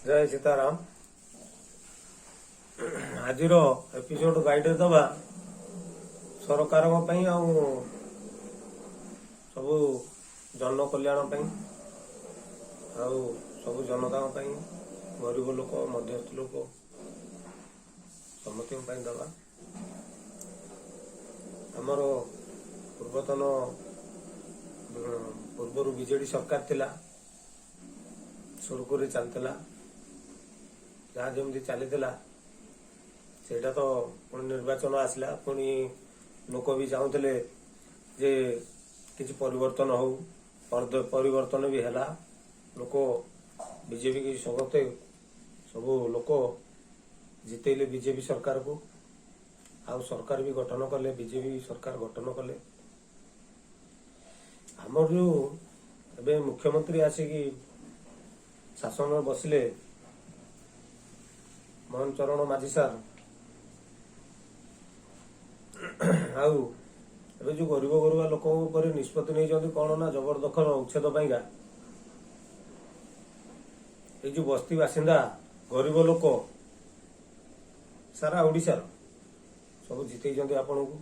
ଜୟ ସୀତାରାମ। ଆଜିର ଏପିସୋଡ ବାଇଟରେ ଦବା ସରକାରଙ୍କ ପାଇଁ ଆଉ ସବୁ ଜନ କଲ୍ୟାଣ ପାଇଁ ଆଉ ସବୁ ଜନତାଙ୍କ ପାଇଁ, ଗରିବ ଲୋକ, ମଧ୍ୟସ୍ଥ ଲୋକ, ସମସ୍ତଙ୍କ ପାଇଁ ଦବା। ଆମର ପୂର୍ବତନ ପୂର୍ବରୁ ବିଜେଡି ସରକାର ଥିଲା, ସୁରୁଖୁରୁରେ ଚାଲିଥିଲା। ଯାହା ଯେମିତି ଚାଲିଥିଲା ସେଇଟା ତ ପୁଣି ନିର୍ବାଚନ ଆସିଲା। ପୁଣି ଲୋକ ବି ଚାହୁଁଥିଲେ ଯେ କିଛି ପରିବର୍ତ୍ତନ ହଉ। ପରିବର୍ତ୍ତନ ବି ହେଲା। ଲୋକ ବିଜେପି କି ସମସ୍ତେ ସବୁ ଲୋକ ଜିତେଇଲେ ବିଜେପି ସରକାରକୁ ଆଉ ସରକାର ବି ଗଠନ କଲେ, ବିଜେପି ସରକାର ଗଠନ କଲେ। ଆମର ଯୋଉ ଏବେ ମୁଖ୍ୟମନ୍ତ୍ରୀ ଆସିକି ଶାସନରେ ବସିଲେ, ମୋହନ ଚରଣ ମାଝୀ ସାର୍, ଆଉ ଏବେ ଯୋଉ ଗରିବ ଗରୁବା ଲୋକଙ୍କ ଉପରେ ନିଷ୍ପତ୍ତି ନେଇଛନ୍ତି, କଣ ନା ଜବରଦଖଲ ଉଚ୍ଛେଦ ପାଇଁକା ଏଇ ଯୋଉ ବସ୍ତି ବାସିନ୍ଦା ଗରିବ ଲୋକ ସାରା ଓଡ଼ିଶାର ସବୁ ଜିତେଇଛନ୍ତି ଆପଣଙ୍କୁ।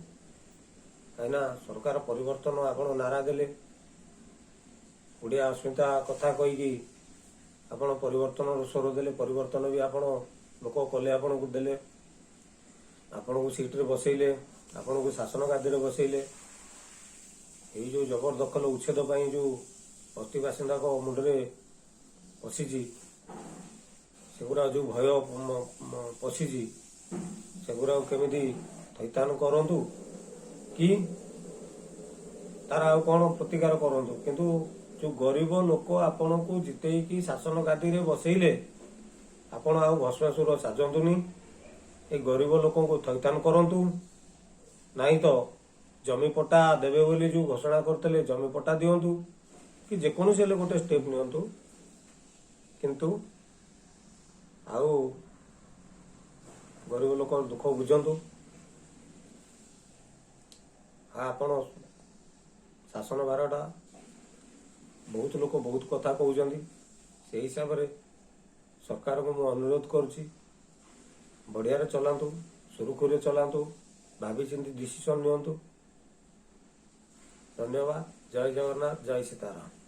କାହିଁକିନା ସରକାର ପରିବର୍ତ୍ତନ ଆପଣ ନାରା ଦେଲେ, ଓଡ଼ିଆ ଅସ୍ମିତା କଥା କହିକି ଆପଣ ପରିବର୍ତ୍ତନର ସ୍ୱର ଦେଲେ। ପରିବର୍ତ୍ତନ ବି ଆପଣ ଲୋକ କଲେ, ଆପଣଙ୍କୁ ଦେଲେ, ଆପଣଙ୍କୁ ସିଟରେ ବସେଇଲେ, ଆପଣଙ୍କୁ ଶାସନ ଗାଦିରେ ବସେଇଲେ। ଏଇ ଯୋଉ ଜବରଦଖଲ ଉଚ୍ଛେଦ ପାଇଁ ଯୋଉ ବସ୍ତି ବାସିନ୍ଦାଙ୍କ ମୁଣ୍ଡରେ ପଶିଛି, ସେଗୁଡ଼ା ଯୋଉ ଭୟ ପଶିଛି, ସେଗୁଡ଼ାକୁ କେମିତି ଥଇଥାନ କରନ୍ତୁ କି ତାର ଆଉ କଣ ପ୍ରତିକାର କରନ୍ତୁ, କିନ୍ତୁ ଯୋଉ ଗରିବ ଲୋକ ଆପଣଙ୍କୁ ଜିତେଇକି ଶାସନ ଗାଦିରେ ବସେଇଲେ, ଆପଣ ଆଉ ଭସ୍ମାସୁର ସାଜନ୍ତୁନି। ଏ ଗରିବ ଲୋକଙ୍କୁ ଥଇଥାନ କରନ୍ତୁ, ନାହିଁ ତ ଜମି ପଟ୍ଟା ଦେବେ ବୋଲି ଯୋଉ ଘୋଷଣା କରିଥିଲେ, ଜମି ପଟ୍ଟା ଦିଅନ୍ତୁ କି ଯେକୌଣସି ହେଲେ ଗୋଟେ ଷ୍ଟେପ ନିଅନ୍ତୁ। କିନ୍ତୁ ଆଉ ଗରିବ ଲୋକର ଦୁଃଖ ବୁଝନ୍ତୁ। ଆଉ ଆପଣ ଶାସନ ଭାରଟା ବହୁତ ଲୋକ ବହୁତ କଥା କହୁଛନ୍ତି, ସେଇ ହିସାବରେ ସରକାରଙ୍କୁ ମୁଁ ଅନୁରୋଧ କରୁଛି, ବଢ଼ିଆରେ ଚଲାନ୍ତୁ, ସୁରୁଖୁରୁରେ ଚଲାନ୍ତୁ, ଭାବିଚିନ୍ତି ଡିସିସନ ନିଅନ୍ତୁ। ଧନ୍ୟବାଦ। ଜୟ ଜଗନ୍ନାଥ, ଜୟ ସୀତାରାମ।